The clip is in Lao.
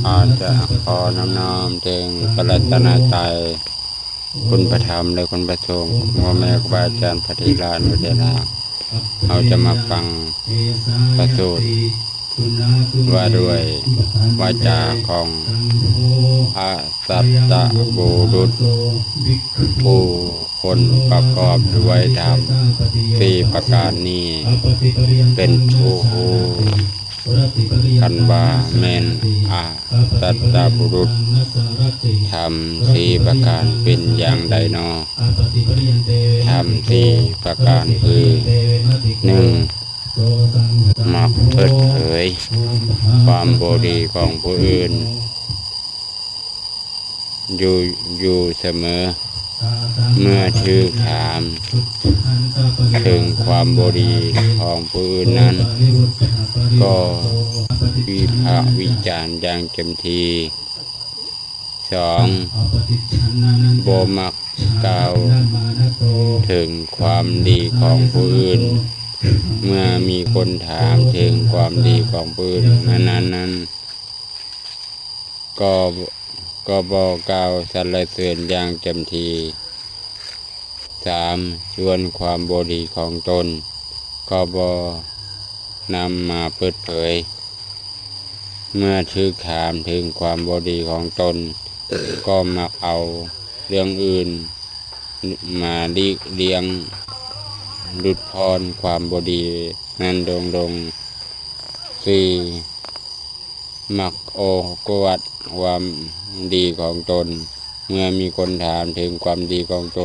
ອາດຈະຂໍນອບນ້ອມເຖິງພະລັດຕະນະໄຕ, ຄຸນພະທຳ ແລະ ຄຸນພະສົງ, ພໍ່ແມ່ຄູບາອາຈານ ພະເຖລະອະນຸເຖລະ. ເຮົາຈະມາຟັງພະສູດວ່າດ້ວຍວາຈາຂອງພະສັດຕະບຸລຸດ ຜູ້ຄົນປະກອບດ້ວຍທຳສີ່ປະການນີ້ ເປັນຜູ້ຮູ້ກັນວ່າແມ່ນອາສັດຕະບຸລຸດ. ທຳສີ່ປະການເປັນຢ່າງໃດນໍ? ທຳສີ່ປະການຄື ໜຶ່ງ ມັກເປີດເຜີຍຄວາມບໍ່ດີຂອງຜູ້ອື່ນ ຢູ່ ຢູ່ສະເໝີ. ເມື່ອຖືກຖາມເຖິງຄວາມບໍ່ດີຂອງຜູ້ອື່ນນັ້ນ ກໍວິພາກວິຈານຢ່າງເຕັມທີ່. ສອງ ບໍ່ມັກກ່າວເຖິງຄວາມດີຂອງຜູ້ອື່ນ. ເມື່ອມີຄົນຖາມເຖິງຄວາມດີຂອງຜູ້ອື່ນນັ້ນໆ ກໍ ກໍບໍ່ກ່າວສັນລະເສີນຢ່າງເຕັມທີ່. ສາມ ສ່ວນຄວາມບໍ່ດີຂອງຕົນ ກໍບໍ່ນຳມາເປີດເຜີຍ. ເມື່ອຖືກຖາມເຖິງຄວາມບໍ່ດີຂອງຕົນ ກໍມັກເອົາເລື່ອງອື່ນມາຫຼີກລ່ຽງ ຫຼຸດຜ່ອນຄວາມບໍ່ດີນັ້ນລົງໆ. ສີ່ ມັກໂອ້ກວດຄວາມດີຂອງຕົນ. ເມື່ອມີຄົນຖາມເຖິງຄວາມດີຂອງຕົ